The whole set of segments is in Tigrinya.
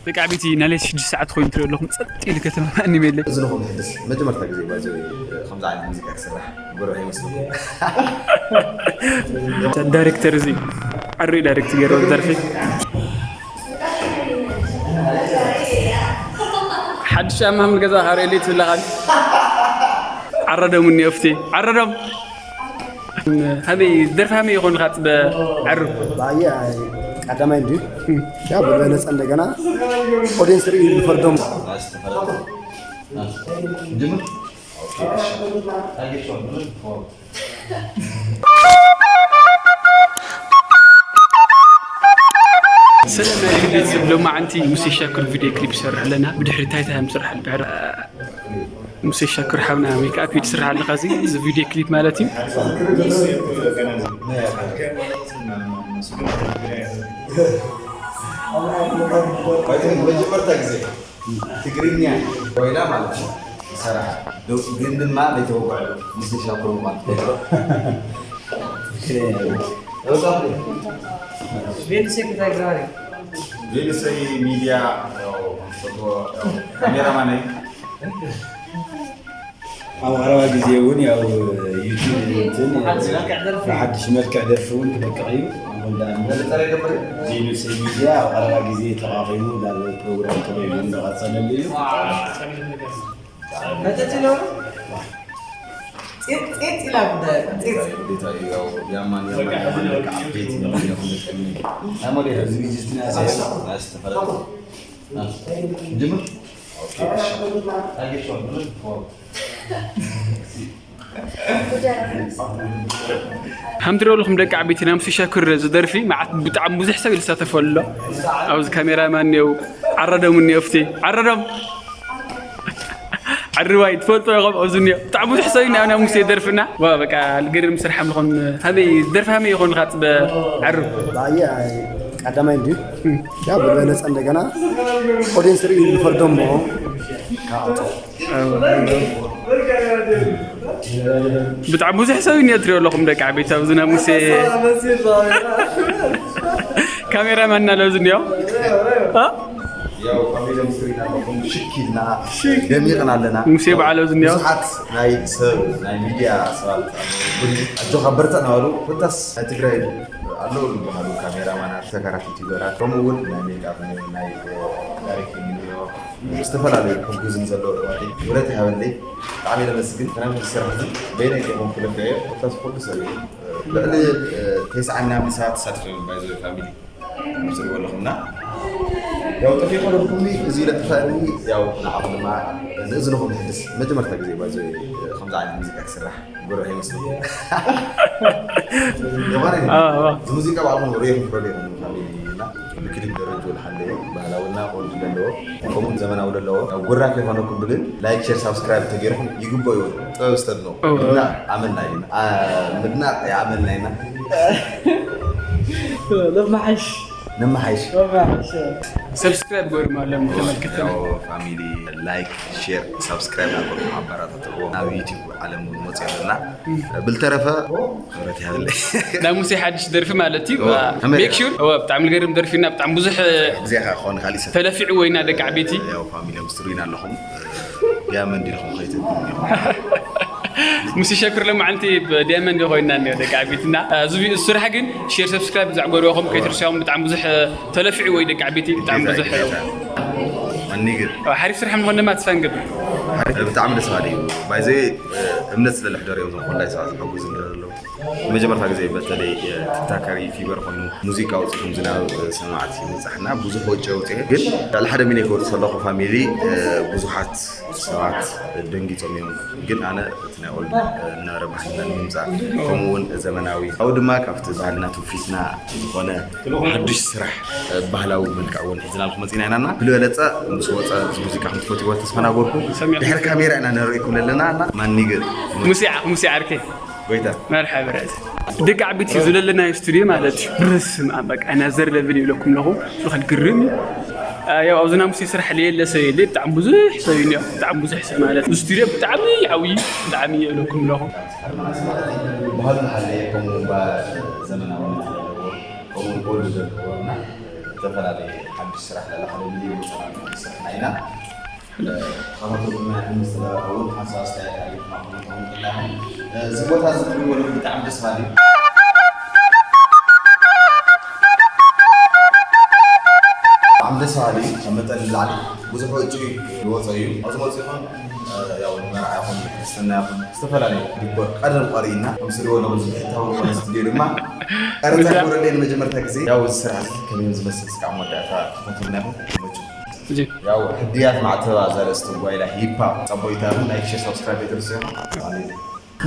ደቂ ዓበይቲ፣ ናይ ለይቲ ሽዱሽተ ሰዓት ኮይኑ ትሪኦ ኣለኹም። ጸጥ ኢሉ ከተማ ማንም የለን። እዚ ንኹም ሕድስ መጀመርታ ግዜ ባዚ ከምዚ ዓይነት ሙዚቃ ክስራሕ። ጎረቤት ይመስልኩም። ዳይሬክተር እዚ ዓሪ ዳይሬክት ገይሩ ደርፊ። ሓድሽ ጫማ ምን ገዛ ካሬ ሌት ብለኻል። ዓረዶም እኒ ኦፍቲ ዓረዶም። ሀበይ ደርፊ ሀመይ ይኾን ካጽበ ዓሩ። ባየ ቀዳማይ እንዲ ያ በበለጸ እንደገና ኦዲየንስ ርኢ ንፈርዶም። ሰላም ናይ ቤተሰብ፣ ሎማዓንቲ ሙሴ ሻኩር ቪድዮ ክሊፕ ይሰርሕ ኣለና። ብድሕሪ ታይታ ምስራሕ ልብሕር ሙሴ ሻኩር ሓውና ሜክኣፕ እዩ ትስራሕ ኣለኻ። እዚ እዚ ቪድዮ ክሊፕ ማለት እዩ። መጀመርታ ግዜ ትግርኛ ኮይና ማለት ነው ይሰራሕ ግን ድማ ዘይተወግዐሉ ሙሴ ሻኩር ምኳን ትፈልጦ። ቤተሰብ ክታይ ግራሪ ቬልሰይ ሚዲያ ካሜራማን ኣብ ቀረባ ግዜ እውን ያው ዩቲዩብ እንትን ብሓድሽ መልክዕ ደርፊ እውን ክለቅቕ እዩ። ንኣብነት ዜኑስ ሚድያ ኣብ ቀረባ ግዜ ተቓቒሙ ናብ ፕሮግራም ክበይሉ እንዳቐፀለሉ እዩ። መጠጥ ኢሎ ፂጥ ኢላ ጉዳይ ፂጥ ያማን ያማን ያማን በቃ ቤት ነው። ናይ ሞዴል ዝግጅትና ጅምር ከም ትሪኦ ኣለኹም ደቂ ዓበይቲ፣ ናይ ሙሴ ሻኩር ዝደርፊ መዓት ብጣዕሚ ብዙሕ ሰብ ይሳተፈሉ ኣሎ። ኣብዚ ካሜራማን እኒአው፣ ዓረዶም እኒኦ፣ ፍቲ ዓረዶም ዓርዋይ ትፈልጦ ኢኹም። ኣብዚ እኒኦ ብጣዕሚ ብዙሕ ሰብ እዩ ናይ ሙሴ ደርፍና። ዋ በቃ ልገርም ስራሕ ምኾን። ሀበይ ደርፊ ሀመይ ይኾን ካጽበ ዓሩ ባየ ቀዳማይ እንዲ ያ በበለጸ እንደገና ኦዲየንስ ርኢ ንፈርዶም። ብጣዕሚ ብዙሕ ሰብ እዩ ትሪኦ ኣለኹም ደቂ ዓበይቲ ኣብዚ ናይ ሙሴ ካሜራማን ኣሎ ኣብዚ እኒኦ እ? ያው ኣብ ኢሎም ስሪና ኣለኹም ሽክ ኢልና ደሚቕና ኣለና። ሙሴ በዓል ኣብዚ እኒኦ ብዙሓት ናይ ሰብ ናይ ሚድያ ሰባት ኣጆኻ በርትዕ እናበሉ ኮታስ ናይ ትግራይ ኣለዉ ዝበሃሉ ካሜራማናት፣ ተካራት፣ ዩቲዩበራት ከምኡ እውን ናይ ሜክኣፕ ናይ ዳይሬክቲንግ ዝተፈላለዩ ሕጉዝን ዘለዎ ኣሕዋተይ ውለታ ይሃበለይ። ብጣዕሚ እየ ለመስግን። ክረምቲ ዝስራሕ እዚ በይነይ ከይኮንኩ ለፊዐዮ ኮታስ ኩሉ ሰብ እዩ። ልዕሊ ተስዓ ምናምን ሰባት ተሳቲፎም ባይዘ ፋሚሊ ከምዚ ትሪእዎ ኣለኹምና ያው ጠፊእኩ ኣለኹም እዚ ለጥፋእኒ ያው ንዓኹም ድማ ንእዝንኹም ሕድስ መጀመርታ ግዜ ባይዘ ከምዚ ዓይነት ሙዚቃ ክስራሕ ጎረቤት ይመስልኩም። የማነ ኣዎ፣ ኣዎ። እዚ ሙዚቃ ባዕልኹም ርእይኹም ትረድእኹም ፋሚሊ እና ብክሊፕ ደረጃ ዝሓለየ ባህላውና ቆንጆ ዘለዎ ከምኡ ዘመናዊ ዘለዎ ያው ጉራ ከይኾነኩም ብግን ላይክ ሼር ሳብስክራይብ ተገይርኩም ይግበዩ ጥበብ ስተድነው ኦ። እና ኣመና ኢና ምድናቕ የኣመልና ኢና ለማሓሽ ነመሓይሽ ለማሓሽ ሰብስክራይብ ገርማ ለም ተመልክትና ያው ፋሚሊ ላይክ ሼር ሳብስክራይብ ናበልኩም ኣበረታትዕዎ ናብ ዩቲዩብ ዓለም እውን መፅኡ ኣለና ብልተረፈ ክብረት ይሃበለይ ናይ ሙሴ ሓድሽ ደርፊ ማለት እዩ ኦ፣ ከመይ ሜክ ሹር ብጣዕሚ ልገርም ደርፊና ብጣዕሚ ብዙሕ ግዜኻ ክኾን ካሊእ ሰብ ተለፊዕዎ ኢና ደቂ ዓበይቲ ያው ፋሚሊ ኣብ ስቱዲዮ ኣለኹም ዲያመንድ ኢልኩም ከይትብሉ ሙሴ ሸኩር ለማዓንቲ ብዲያመንድ ኮይና እኒኦ ደቂ ዓበይትና እዚ ቪ- ስራሕ ግን ሼር ሰብስክራይብ ብዛዕ ጎርበኹም ከይትርስያኹም ብጣዕሚ ብዙሕ ተለፊዕዎ እዩ ደቂ ዓበይቲ ብጣዕሚ ብዙሕ ኣኒግር ሓሪፍ ስራሕ ምኾን ድማ ተስፋ ንገብር ብጣዕሚ ደስ ባሃሊ እዩ ባይዘ እምነት ስለ ልሕደር እዮም ዝኾላይ ሰባት ዝሕጉዝ ዘለዉ መጀመርታ ግዜ በተለይ ቲክታከር ዩቲዩበር ኮይኑ ሙዚቃ ኣውፅኹም ዝናብ ሰማዕቲ ይበፃሕና ብዙሕ ወጪ ኣውፅአ ግን ልዕሊ ሓደ ሚሊዮን ከውፅእ ከለኹ ፋሚሊ ብዙሓት ሰባት ደንጊፆም እዮም ግን ኣነ እቲ ናይ ኦልድ እናረ ባህልና ንምምፃእ ከምኡ እውን ዘመናዊ ካብኡ ድማ ካብቲ ባህልና ትውፊትና ዝኾነ ሓዱሽ ስራሕ ባህላዊ መልክዕ እውን ሒዝናልኩም መፂና ኢና እና ብልበለፀ ምስ ወፀ እዚ ሙዚቃ ከም ትፈትዎ ተስፋ ናገርኩ ድሕሪ ካሜራ ኢና ንርእይኩም ዘለና እና ማኒገ ሙሴ ሙሴ ዓርከይ ጎይታ መርሓ ብረት ደቂ ዓበይቲ እዩ ዝለለናዮ ስቱድዮ ማለት እዩ ብስም ኣብ በቃ ናዘር ለብል ይብለኩም ኣለኹ ብኸል ግርም እዩ ያው ኣብዚ ናይ ሙሴ ስራሕ ለየለ ሰብ የለ ብጣዕሚ ብዙሕ ሰብ እዩ እኒኦ ብጣዕሚ ብዙሕ ሰብ ማለት ስቱድዮ ብጣዕሚ ዓብዪ ብጣዕሚ ይብለኩም ኣለኹ ባህልና ሓለየ ከምኡ እባ ዘመናውነት ዘለዎ ከምኡ ኦልድ ዘለዎ እና ዝተፈላለየ ሓድሽ ስራሕ ለለ ሓደ ሚልዮን ወፃና ስራሕና ኢና። ተኸታተሉና፣ ምስ እውን ሓሳብ ኣስተያየት ኣሊኹም ኣኹም ትኸውን ከለኹም፣ እዚ ቦታ እዚ ትሪእዎ ኣለኹም ብጣዕሚ ደስ በሃሊ እዩ። ብጣዕሚ ደስ በሃሊ እዩ። ካብ መጠን ንላዕሊ ብዙሕ ወጪ ዝወፀ እዩ። ኣብዚ መፂኹም ያው ንመርዓ ይኹን ክርስትና ይኹን ዝተፈላለዩ ዲኮር ቀደም ቀሪእና ከም ስሪዎ ኣለኹም ዝብሕታዊ ዝኾነ ስቱዲዮ ድማ ቀረፃ ይጎረለይ ንመጀመርታ ግዜ። ያው እዚ ስራሕ እዚ ከመይ ዝመስል ስካዕ መወዳእታ ተኸታተሉና ኢኹም። ይመችኹም። እጂ ያው ሕድያት ማዕተባ ዘርእስቲ ጓይላ ሂፓ ጸቦይታ ላይክ ሼር ሳብስክራይብ ኣይትርስዑ።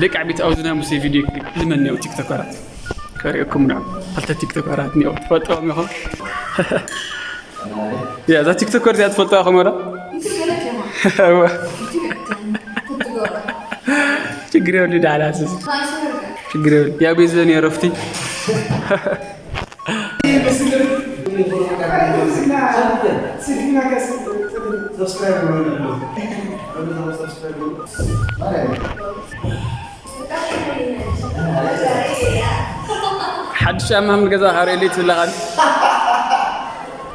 ደቂ ዓቢት ኣውዝና ሙሴ ቪድዮ ክሊፕ ልመን ያው ቲክቶከራት ከሪእኩም ነው። ክልተ ቲክቶከራት ነው ትፈልጥዎም ኢኹም። ያ እዛ ቲክቶከር እዚኣ ትፈልጥዋ ኢኹም ወላ? እወ። ችግር የብሉ ዳዕላስስ ችግር የብሉ። ያ ቤዘን የረፍቲ ሓድሽ ጫማ ምን ገዛ ሃረሊ ትብለኻን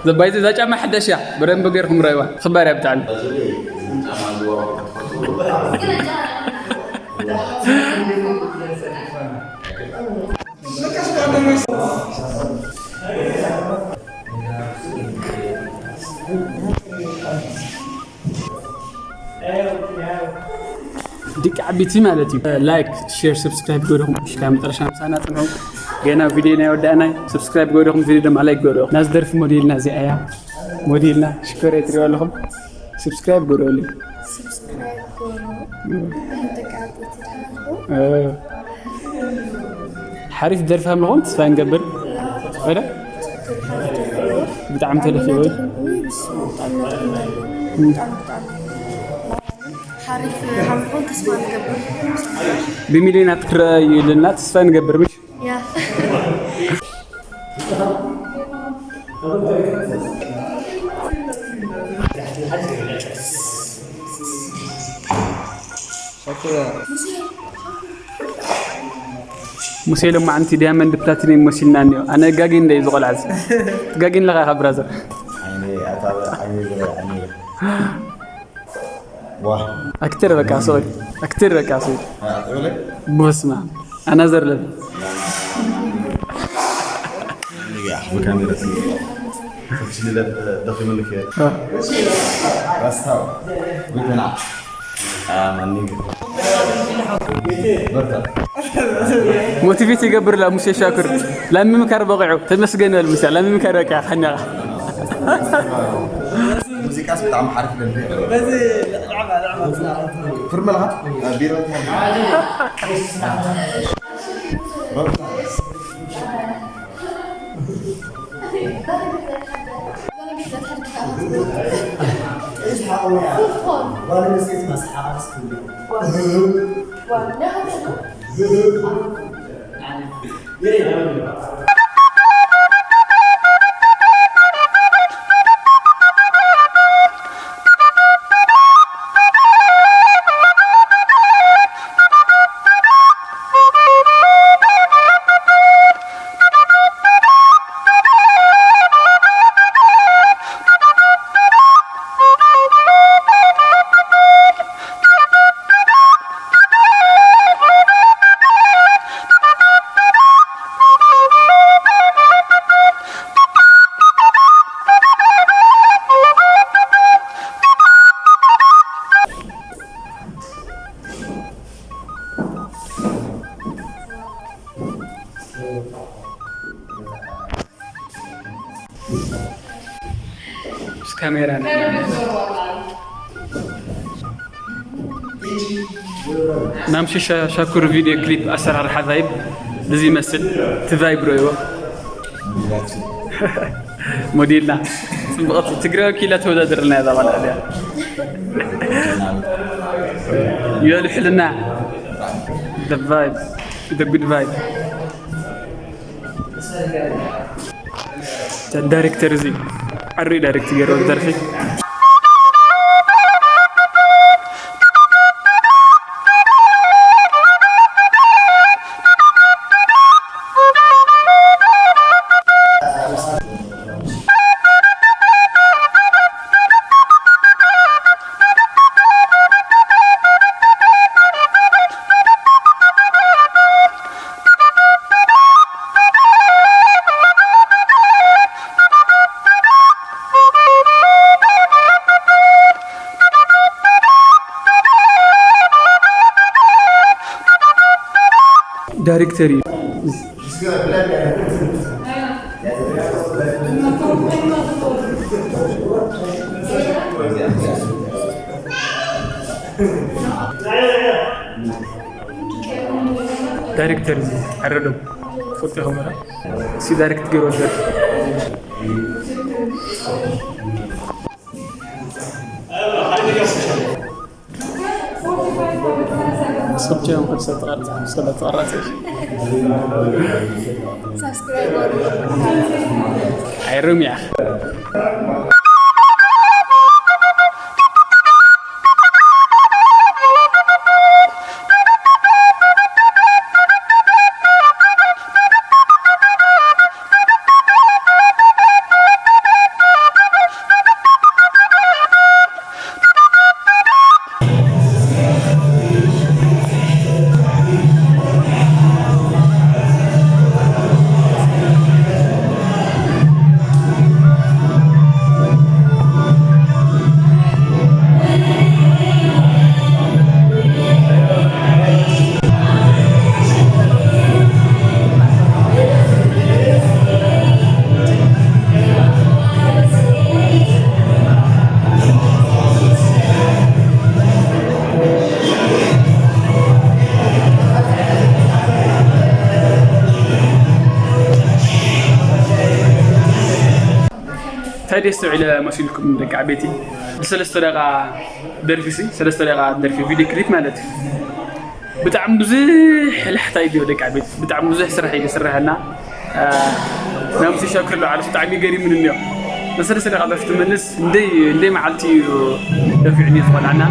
ዘባይቲ እዛ ጫማ ሓደሽ እያ። ብደንብ ገርኩም ረይዋ ክባር እያ ብጣዕሚ። ደቂ ዓቢቲ ማለት እዩ። ላይክ ሼር ሰብስክራይብ ገበርኩም ሽካ መጠረሻ ምሳና ጽንሑ። ገና ቪዲዮ ናይ ወዳእናይ ሰብስክራይብ ገበርኩም ቪዲዮ ድማ ላይክ ገበርኩም ናዚ ደርፊ ሞዴልና እዚኣ እያ። ሞዴልና ሽኮር የትሪዋ ኣለኹም። ሰብስክራይብ ገበርሉ። ሰብስክራይብ ገበሩ። ደቂ ዓቢቲ ሓሪፍ ደርፊ ከም ዝኾን ተስፋ ንገብር። ወደ ብጣዕሚ ተለፊ ወይ ሓሪፍ ሓሪፍ ሓምቆን ተስፋ ንገብር። ብሚሊዮናት ክረኣዩ ኢልና ተስፋ ንገብር። ምሽ ያ ሙሴ ሎማዓንቲ ዲያመንድ ፕላቲኒየም መሲልና እኒኦ። ኣነ ጋጊን እንደ ዝቆልዓ እዚ ትጋጊን ለኻ ኢኻ ብራዘር። ዓይኒ ኣታ ዓይኒ ዝረ ዓይኒ ዋ ኣክተር በቃ ሶሪ ኣክተር በቃ ሶሪ ኣጥብለ በስማ ኣናዘር ለብ ብካሜራ ደኺምልክ ራስታው ጉተና ሞቲቬት ይገብር ላ ሙሴ ሻኩር ላሚ ምካር በቂዑ ተመስገን በል ሙሴ ላሚ ምካር በቂዑ ከኛ ሙዚቃስ ብጣዕሚ ሓሪፍ ደንቢ ፍርመልኻ ቢሮ ምስ ካሜራ ናምሽሻ ሻኩር ቪድዮ ክሊፕ ኣሰራርሓ ቫይብ እዚ ይመስል። እቲ ቫይብ ሮይዎ ሞዴልና ጽብቕቲ ትግራይ ወኪላ ተወዳድርና እያ ዛባላ እያ የልሕልና the vibe the good vibe ዳይሬክተር እዚ ዓሪ ዳይሬክት ገይሮ ደርፊ ዳይሬክተር እዩ። ዳይሬክተር እዩ። ኣረዶም ፎቶ ካሜራ ሲ ዳይሬክት ገይሩ ወደድ። ስክሪፕት እዮም ክልተ ተቐርጸ፣ ክልተ ተቐረጸ። ሳብስክራይብ ኣይርም እያ። እንታይ ደስ ዝብለ መሲልኩም ደቂ ዓበይቲ? ብሰለስተ ደቂቃ ደርፊ ሲ፣ ሰለስተ ደቂቃ ደርፊ ቪድዮ ክሊፕ ማለት እዩ። ብጣዕሚ ብዙሕ ላሕታ እዩ ደቂ ዓበይቲ፣ ብጣዕሚ ብዙሕ ስራሕ እዩ ዝስራሐና። እ፣ ናምሲ ሸክር ዶ ዓለስ ብጣዕሚ ገሪሙኒ እንዮ። ንሰለስተ ደቂቃ ደርፊ ትመልስ፣ እንደይ፣ እንደይ መዓልቲ እዩ ደፊዑኒ ዝኾን ኣና።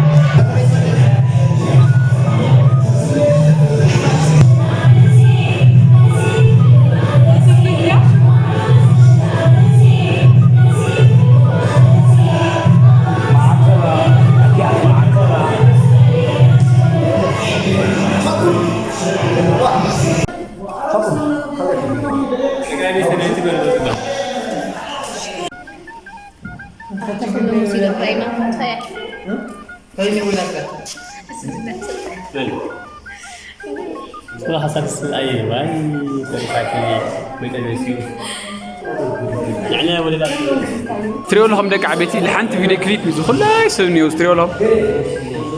ትሪኦ ኣለኹም ደቂ ዓበይቲ፣ ንሓንቲ ቪድዮ ክሊፕ እዩ ዝኹላይ ሰብ እኒኦ ትሪኦ ኣለኹም።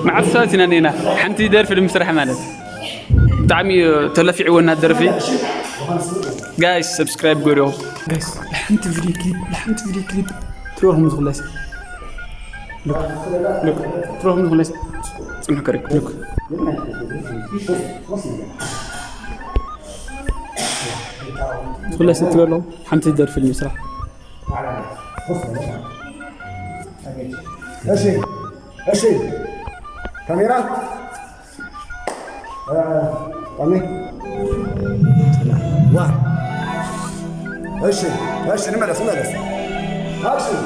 መዓት ሰባት ኢና እኒና ሓንቲ ደርፊ ንምስራሕ ማለት። ብጣዕሚ እዩ ተለፊዕዎ እና ደርፊ። ጋይስ፣ ሰብስክራይብ ገሪኹም። ጋይስ፣ ንሓንቲ ቪድዮ ክሊፕ፣ ንሓንቲ ቪድዮ ክሊፕ ትሪኦ ኣለኹም ዝኹላይ ሰብ። ሉክ፣ ሉክ፣ ትሪኦ ኣለኹም ዝኹላይ ሰብ። ጽንሑ ከሪ፣ ሉክ። ዝኹላይ ሰብ ትሪኦ ኣለኹም። ሓንቲ ደርፊ ንምስራሕ። እሺ፣ እሺ። ካሜራ፣ እ፣ ቆሜ። ዋ። እሺ፣ እሺ፣ ንመለስ፣ ንመለስ። ኣክሽን።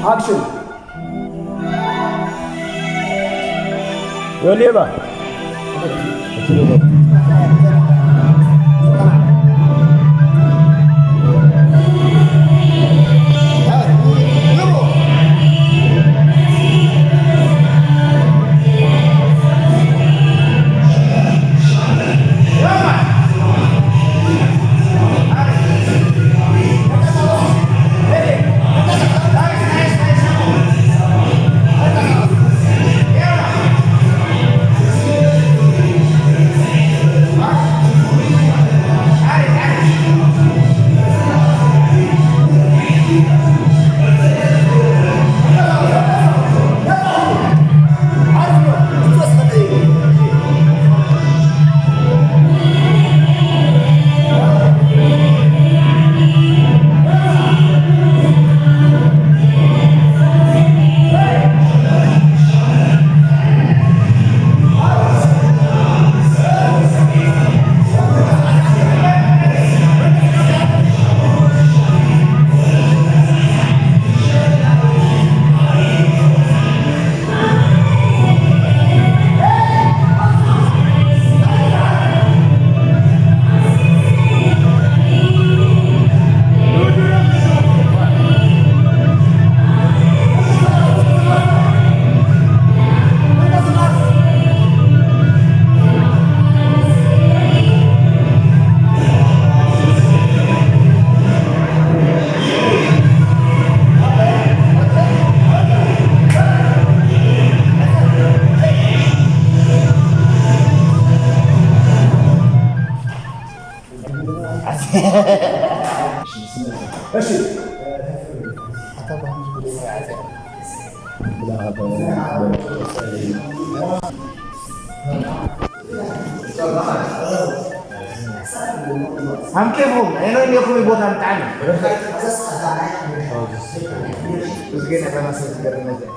ኣክሽን። ወሌባ። እሺ። ኣምኬኹም፣ ሄኖ፣ እኔኹም ቦታ ምጣዕሚ። እዝጌ፣ ነፈናሰብ ዝገርም ነገር።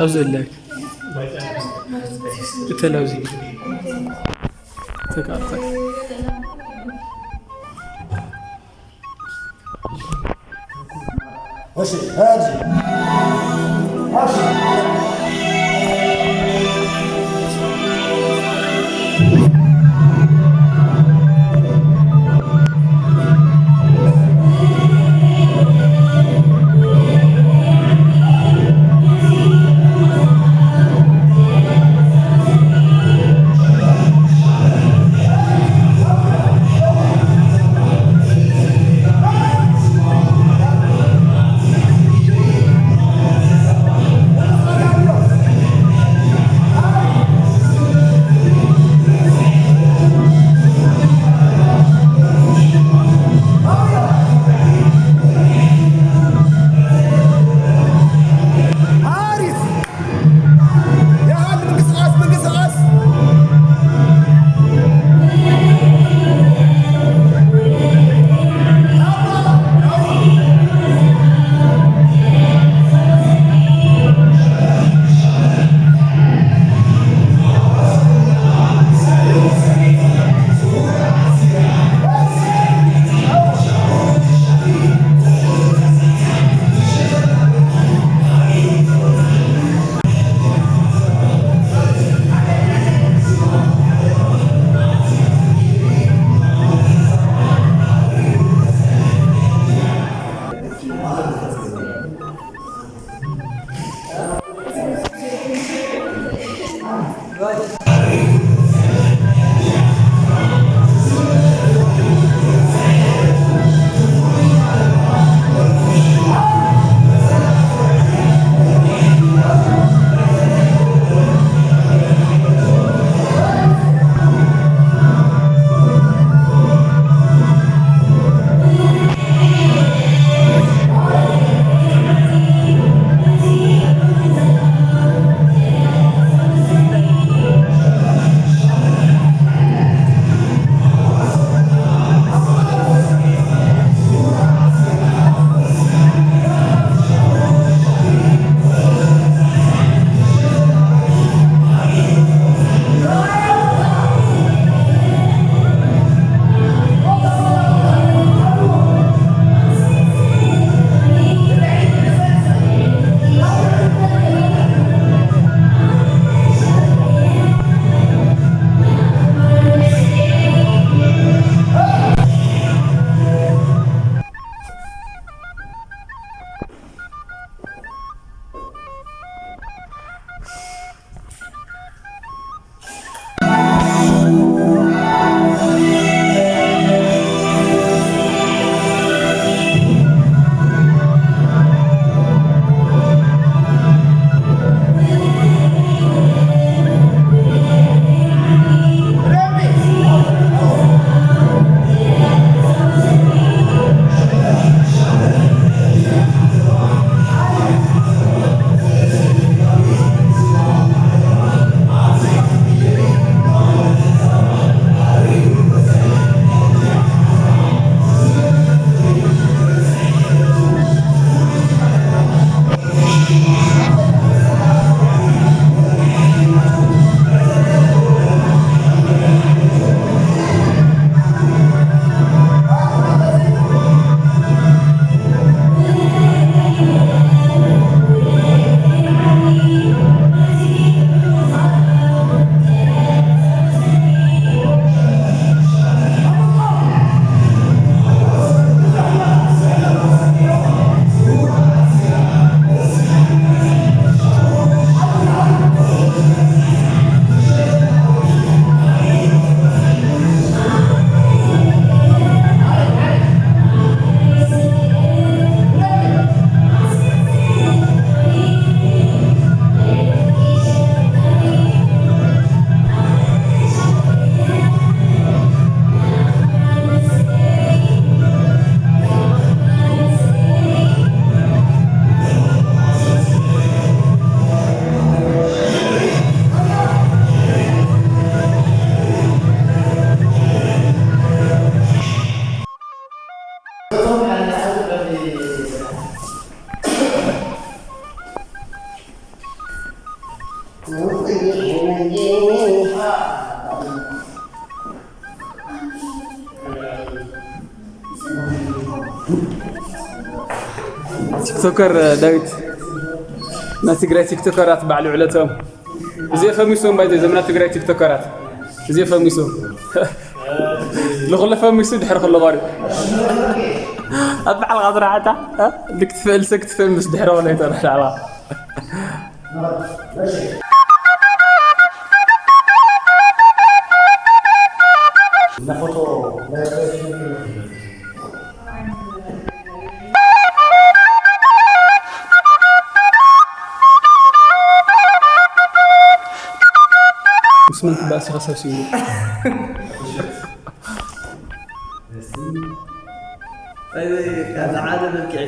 ኣብዚ ኣለክ። እተን ኣብዚ ተቃርጸ። እሺ፣ ሀጂ። አክሽን። አሪፍ። ያህል ምንቅስቃስ፣ ምንቅስቃስ። ቲክቶከር ዳዊት፣ ናይ ትግራይ ቲክቶከራት ባዕሉ ዕለቶም። እዚ ፈሚሶም ባይዘ ዘመና ትግራይ ቲክቶከራት። እዚ ፈሚሶም። ንኹለ ፈሚሱ ድሕሪ ኩሎ ባሪ። ኣብ ባዕልኻ ዝረዓታ፣ እ? ልክትፍእል ሰክትፍእል ምስ ድሕሪ ኩሎ ይጠርሕ ላዕላ። ምስ መን ክበኣስ ኢኻ ሰብሲቡ? ዝዓለ መልክዕ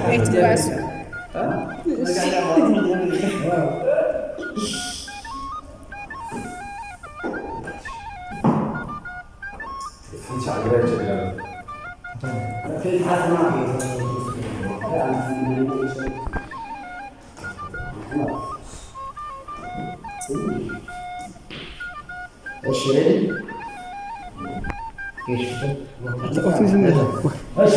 ኣይትበኣሱ። እሺ፣ ሬዲ? እሺ። ኦቲዝም። እሺ። እሺ።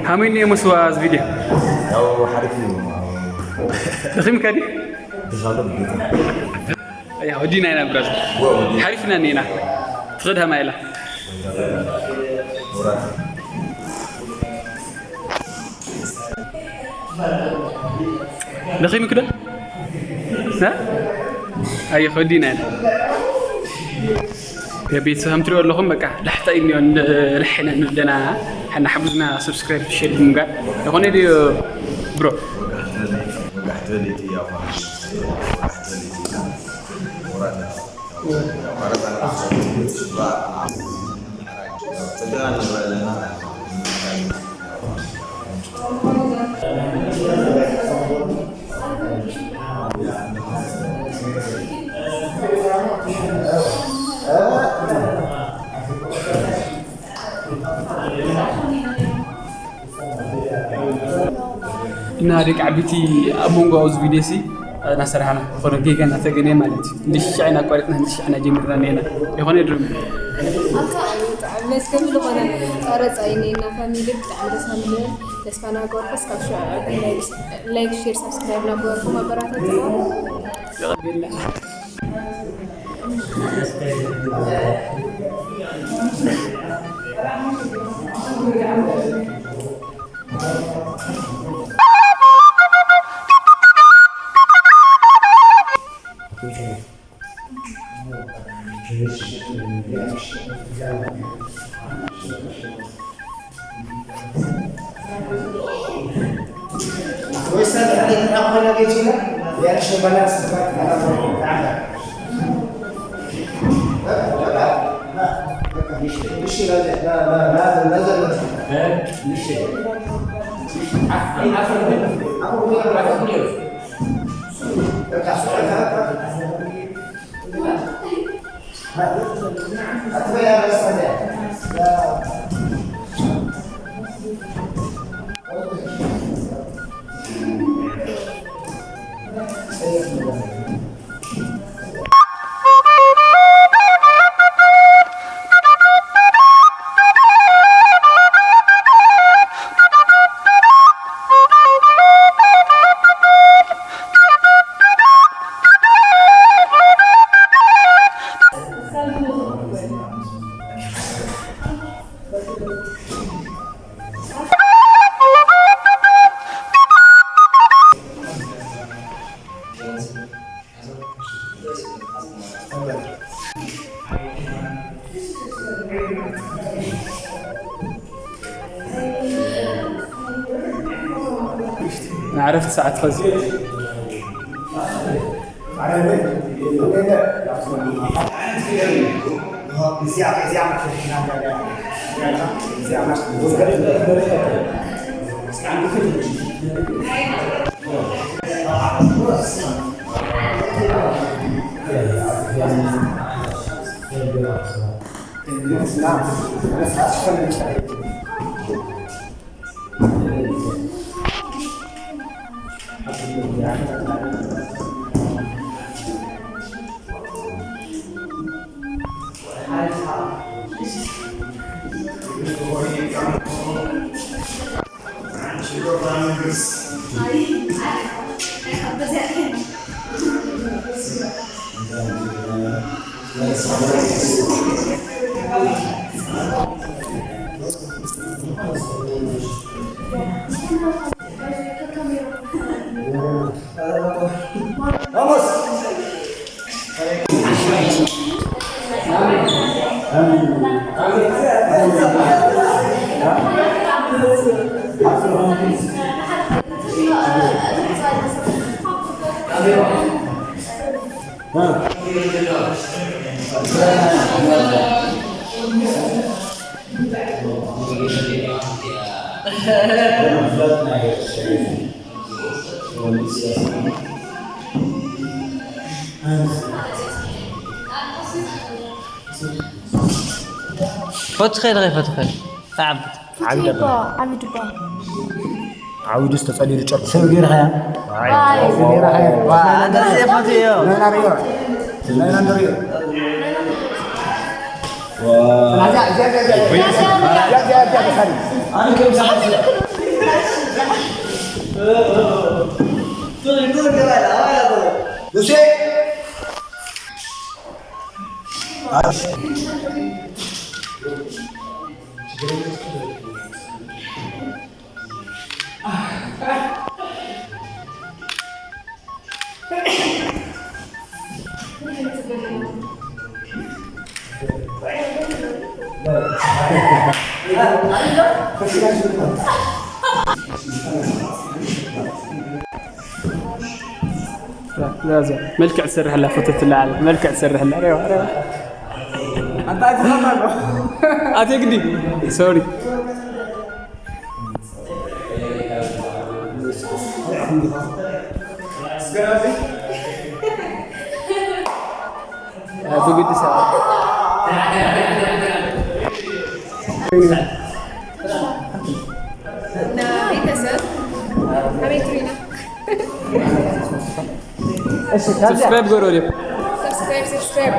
ሃመይ እኒኦ መስዋ እዚ ቪድዮ? ያው ሓሪፍ እዩ። ደኺምካ ድዩ? ድኻም ዶ ግዴታ? ያ፣ ወዲና ኢና ብራዘር። ወ-፣ ወዲና። ሓሪፍና እኒና። ትኸድ ሃማ ኢላ። ወራት። ደኺምክ ዶ? እ? ኣየ፣ ከወዲና ኢና። ቤተሰብ ከም ትሪኦ ኣለኹም፣ በቃ፣ ዳሕታ እዩ እኒኦ፣ እንደ-፣ ዳሕና ንደና፣ ሓና ሓጉዝና፣ ሰብስክራይብ፣ ሼር ብምግባር። ይኾነ ድዩ፣ ብሮ? ወጋሕታ ለይቲ፣ ያው፣ ወጋሕታ ለይቲ፣ ወራት። እና ደቂ ዓበይቲ ኣብ መንጎ ኣብዚ ቪድዮ ሲ እናሰራሕና ዝኾነ ጌጋ እናተገነየ ማለት እዩ። ክንዲ ሽሻዕ ኢና ኣቋሪፅና፣ ክንዲ ሽሻዕ ኢና ጀሚርና እኒአና። ይኾነ ድርም ኣታ እዩ ብጣዕሚ መዝገብ ዝኾነ ቀረፃ እዩ እኒአና። ፋሚሊ ብጣዕሚ ደስ ሃምልን ተስፋ ናገርኩ። እስካብ ሽዑ ላይክ፣ ሼር፣ ሳብስክራይብ ናገርኩም ኣበራታትዎ። ንዕረፍቲ ሰዓት ኸዚ ፈትኸ ኢልኸ ፈትኸ ተዓብት ፈትየ እኮ ዓብድ እኮ ዓብዱስ ተጸሊሉ ጨርቁ ሰብ ገይርኻያ። ኣይ። ሰብ ገይርኻያ። ዋ፣ ኣነ ዘይፈትዮ። ናይና ሪኦ። ናይና ንሪኦ። መልክዕ ትሰርሕ ኣላ፣ ፎቶ ትለዓል። መልክዕ ትሰርሕ ኣላ። ሬዋ፣ ሬዋ። ኣንታ ኣይትኸማሎ። ኣቴ ግዲ። ሶሪ። ብግዲ ሰባት። ንቤተሰብ ኣቤት ሪና። እሺ፣ ካብዚኣ ሰብስክራይብ ገበሩ ድዩ? ሰብስክራይብ፣ ሰብስክራይብ።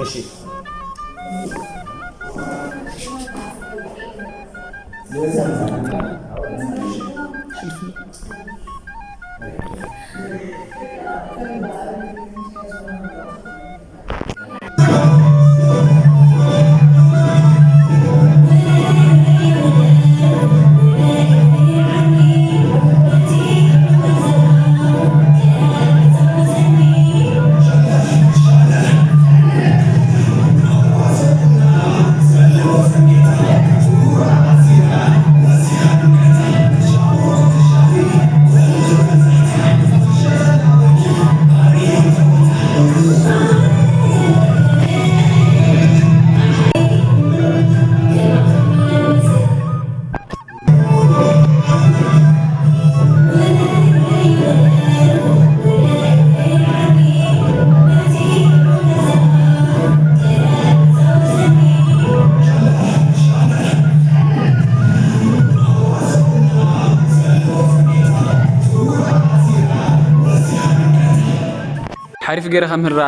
እሺ። ሓሪፍ ገይረ ከም ህራ።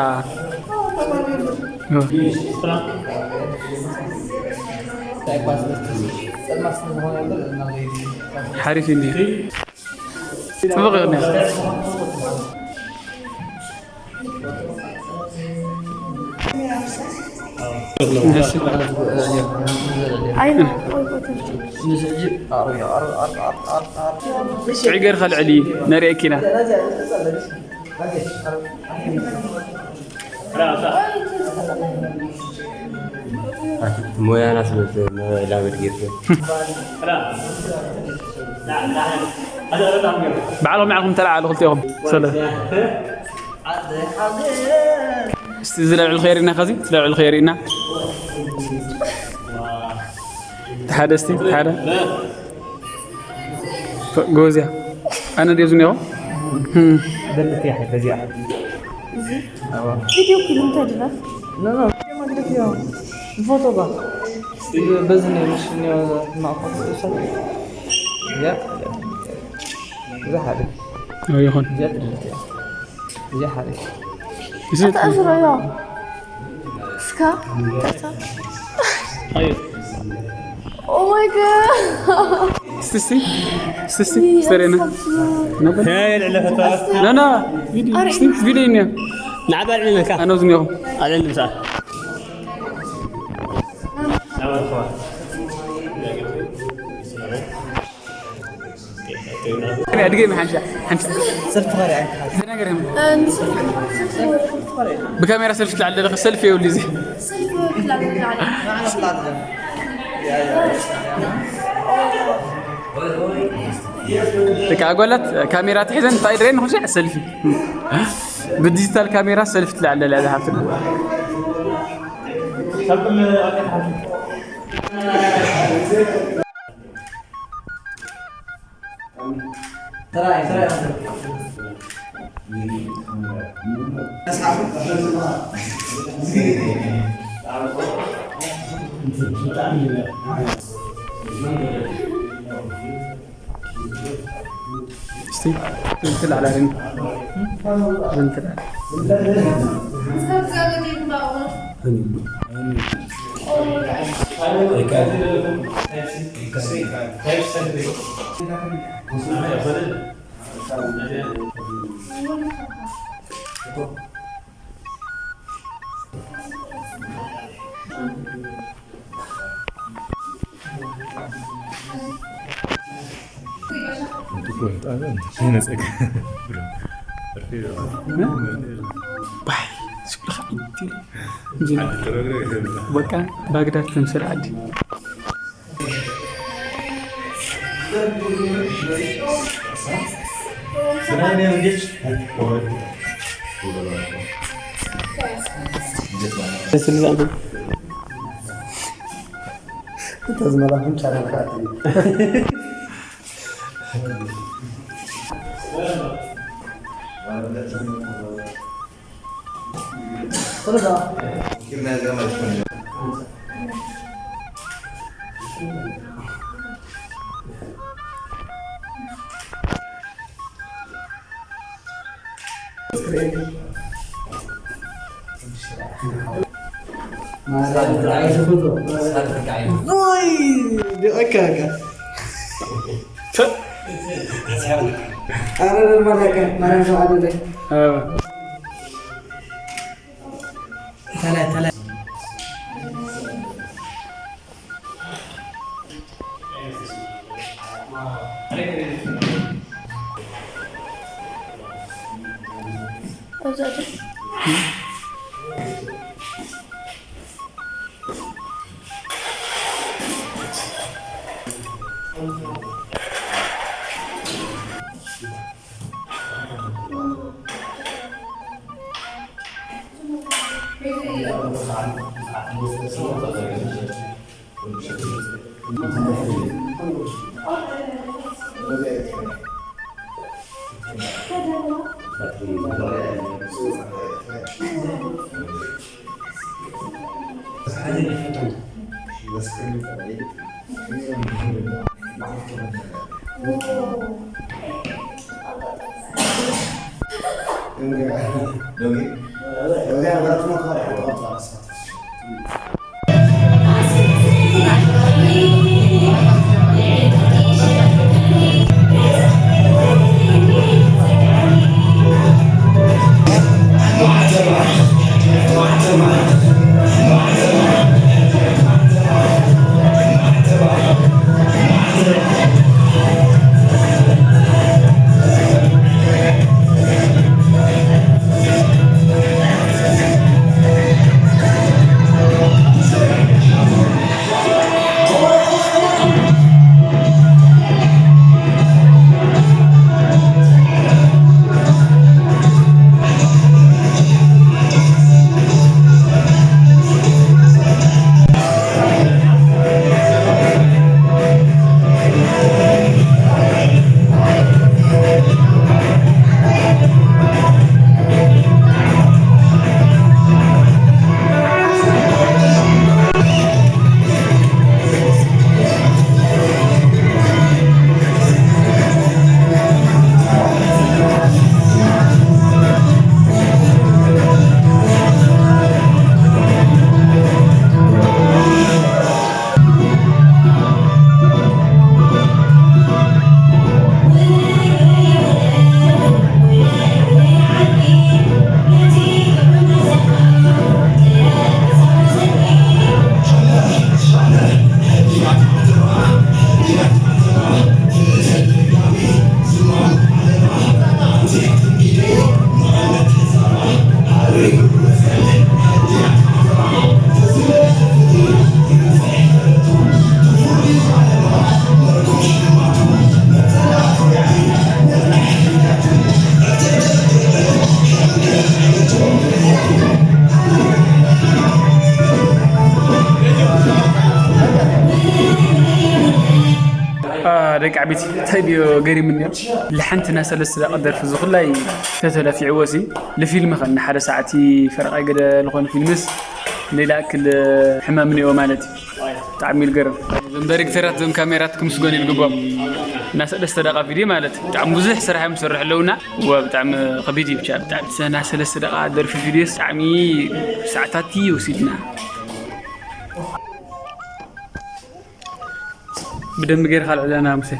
ሓሪፍ እዩ። ጽቡቕ እዩ። እሺ። ኣይና፣ ቆይ፣ ቆይ፣ ቆይ። ጥዑይ ገይርካ ልዕሊ ነርእየኪ ኢና። ሞያና ስለ ላበድ ጌርኩ። ባዕሎም ንዓኹም ተለዓሉ ክልቲኦም። ሰለ እስቲ ዝለብዕል ኸይርና፣ ከዚ ዝለብዕል ኸይርና። ተሓደ እስቲ፣ ተሓደ። ጎበዝ እያ። ኣነ ድየ ዝኒኦ? እም። በልት እያ፣ በዚኣ። እዋ። ቪድዮ ፊልም ተድላ? ኖ፣ ኖ፣ ቪድዮ መግደፍ እያ። ፎቶ ባ። በዚ ነው፣ ምሽ ነው፣ ማእኮ፣ እሳ። እዚኣ፣ እዛ ሓደ። ኦ፣ ይኹን። እዚኣ ትድልት እያ። እዚኣ ሓደ። እዚ ኣታ ዝረኣዮ። እስካ፣ ቀሳ። ኣዮ። Oh my God። እስቲ፣ እስቲ፣ እስቲ፣ እስቲ፣ ስተሬና። ነበር። ያ፣ ያ፣ ያ፣ ያ። ና፣ ና፣ ቪዲዮ፣ እስቲ፣ ቪዲዮ እኒያ። ንዓባ ልዕሊ ነካ። ኣነ ዝኒኦ። ኣለ ንምሳ። ድገሚ ሓንሻ፣ ሓንሻ። ሰልፊ ኸሪያ። ተናገር። ብካሜራ ሰልፊ ትልዓል ዘለኺ፣ ሰልፊ የብሉ እዚ። ሰልፊ ትልዓል ዘለኺ። ደቂ ኣጓላት ካሜራ ትሒዘን እንታይ ድሬን ንኹሽ ሰልፊ። ብዲጂታል ካሜራ ሰልፊ ትልዓል ለላ ሓፍትና። እስቲ ዝንትል ኣላልን ዝንትል ኣላ። ባይ፣ ስብልኻ ኢንቲ። በቃ ባግዳድ ትምስል ዓዲ። እታ ዝመላኹም ቻናል ከኣ ትብል። ማርያም ብጣዕሚ ዝፈትዎ። ወይ፣ ደቂቃ፣ ደቂቃ። ኣረ፣ ኖርማል፣ ደቂቃ። ማርያም ሰብዓ ደቂቃ። ኣዎ። ተላይ፣ ተላይ። ደቂ ዓበይቲ እንታይ ድዮ ገሪምኒ፣ ልሓንቲ ናይ ሰለስተ ደቂ ደርፊ ዝኹላይ ተተለፊዕዎሲ፣ ንፊልም ኸ ንሓደ ሰዓት ፈረቓ ገደ ዝኾነ ፊልምስ ሌላ እክል ሕማም እኒኦ ማለት እዩ። ብጣዕሚ ይልገርም። እዞም ዳይሬክተራት፣ እዞም ካሜራት ክምስገኑ ይግብኦም። እና ሰለስተ ደቓ ቪድዮ ማለት ብጣዕሚ ብዙሕ ስራሕ እዮም ዝሰርሑ ኣለውና። ዋ፣ ብጣዕሚ ከቢድ እዩ። ብቻ ብጣዕሚ ሰና ሰለስተ ደቓ ደርፊ ቪድዮስ ብጣዕሚ ሰዓታት እዩ ወሲድና። ብደንብ ጌርካ ኣልዕለና ሙሴ።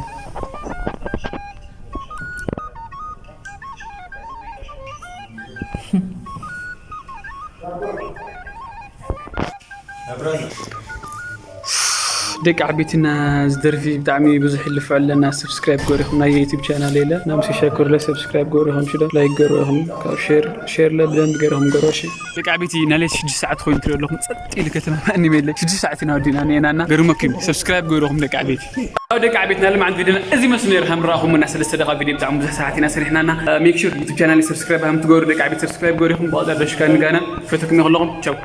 ደቂ ዓበይትና፣ ዝደርፊ ብጣዕሚ ብዙሕ ይልፍዑ ኣለና። ሰብስክራይብ ገሪኹም ናይ ዩቲዩብ ቻናል የለ ናምሲ ሸኩር ለ ሰብስክራይብ ገሪኹም ሽዶ ላይክ ገሩ ኢኹም። ካብ ሼር ሼር ለ ብደንብ ገሪኹም ገሩ። እሺ ደቂ ዓበይቲ፣ ናይ ሌት ሽዱሽተ ሰዓት ኮይኑ ትሪኦ ኣለኹም። ጸጥ ኢሉ ከተማ ማንም የለ። ሽዱሽተ ሰዓት ኢና ወዲና ኔናና። ገርመኩም። ሰብስክራይብ ገሪኹም ደቂ ዓበይቲ። ኣብ ደቂ ዓበይትና ልማዓት ቪድዮና እዚ መስሉ ነይሩ። ከም ረኣኹምና ሰለስተ ደቂቃ ቪድዮ ብጣዕሚ ብዙሕ ሰዓት ኢና ሰሪሕናና። ሜክ ሹር ዩቲዩብ ቻናል ሰብስክራይብ ከም ትገሩ ደቂ ዓበይቲ። ሰብስክራይብ ገሪኹም ብቐጻሊ ደሽካ ንጋና ፈተኩም ይኸለኹም። ቻው።